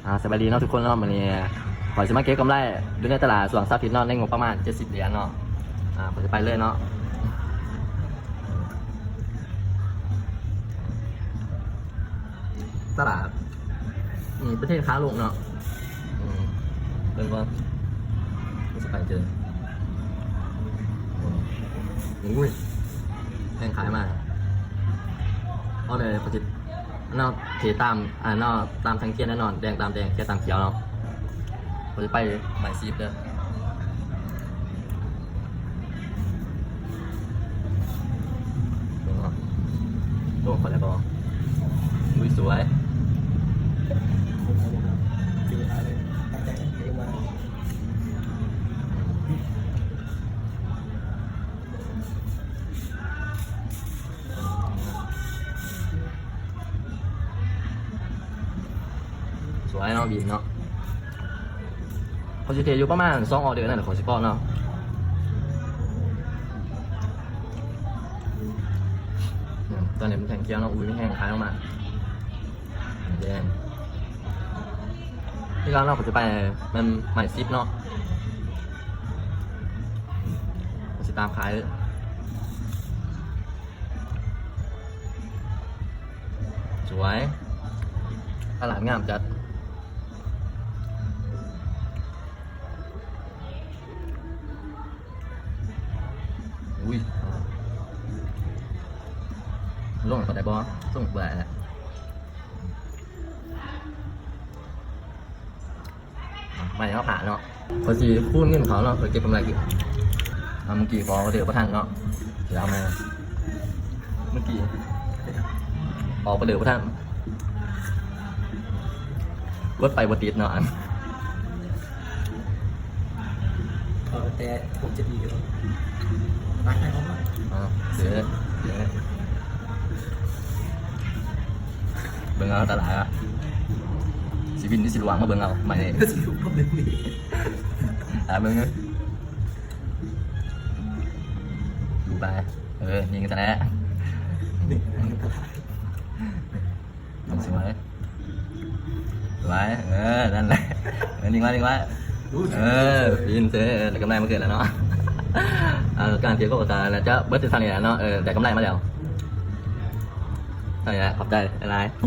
ອ່າ ສະບາຍດີເນາະທຸກຄົນເນາະ, ມື້ນີ້ຂ້ອຍຊິມາເກັບກຳໄລຢູ່ໃນຕະຫຼາດຊ່ວງເສົາອາທິດເນາະ ໃນງົບປະມານເຈັດສິບຫຼຽນເນາະ. ອ່າ ຂ້ອຍຊິໄປເລີຍເນາະ. ຕະຫຼາດ ອືມ ເປັນເທຣນຂາລົງເນາະ. ອືມ ເບິ່ງກ່ອນ ຊິໄປເຈີ ໂອ້ຍ ແຮງຂາຍມາ. ເອົາເດີ ຂ້ອຍຊິ ເນາະ ເທຕາມ ອ່າ ເນາະ ຕາມແທ່ງທຽນແນ່ນອນ, ແດງຕາມແດງ ຂຽວຕາມຂຽວເນາະ. ຂ້ອຍຊິໄປໄມ້ສິບເດີ. ໂອ້ ຂໍໄດ້ບໍ່? ອຸ້ຍ ສວຍ. ສວຍເນາະ ບິນເນາະ. ຂ້ອຍຊິເທຢູ່ປະມານສອງອໍເດີນັ້ນ ຂ້ອຍຊິພໍ້ເນາະ. ອືມ ຕອນນີ້ມັນແທ່ງຂຽວເນາະ. ອຸ້ຍ ມີແຮງຂາຍອອກມາ ແດງ. ທີ່ລາວເນາະ ຂ້ອຍຊິໄປແມ່ນໄມ້ສິບເນາະ. ຂ້ອຍຊິຕາມຂາຍ. ສວຍ ຕະຫຼາດງາມຈັດ. ອຸ້ຍ ລົງໄປໄດ້ບໍ່? ສົ່ງບໍ່ໄດ້ແຫຼະ. ໄມ້ເຮົາຂາເນາະ. ຂ້ອຍຊິຄູນເງິນເຂົາເນາະ ເພື່ອເກັບກຳໄລ. ອ່າ ເມື່ອກີ້ຂໍອໍເດີບໍ່ທັນເນາະ ຊິເອົາໃໝ່. ເມື່ອກີ້ຂໍອໍເດີບໍ່ທັນ ກົດໄປບໍ່ຕິດເນາະ. ເອົາແຕ່ຫົກເຈັດມື້ ອ່າ ເດີ ເດີ ເບິ່ງເອົາຕະຫຼາດ ຊິວິນ ຊິຫຼວງ ມາເບິ່ງເອົາໃໝ່ນີ້ ຊິລົງມາເບິ່ງນີ້ ອ່າ ເບິ່ງເດີ ຢູ່ໄປ ເອີ ຍິງຊະແຫຼະ ນີ້ ສວຍ ສວຍ ເອີ ນັ້ນແຫຼະ ເອີ ຍິງມາ ຍິງມາ ເອີ ປິ່ນເຊີ ເອີ ໄດ້ກຳໄລມາຄືນແລ້ວເນາະ. ເອີ ການເກັບກວດກາໜ້າຈະເບິດເທົ່ານີ້ແຫຼະເນາະ. ເອີ ໄດ້ກຳໄລມາແລ້ວ ເທົ່ານີ້ແຫຼະ ຂອບໃຈຫຼາຍໆ.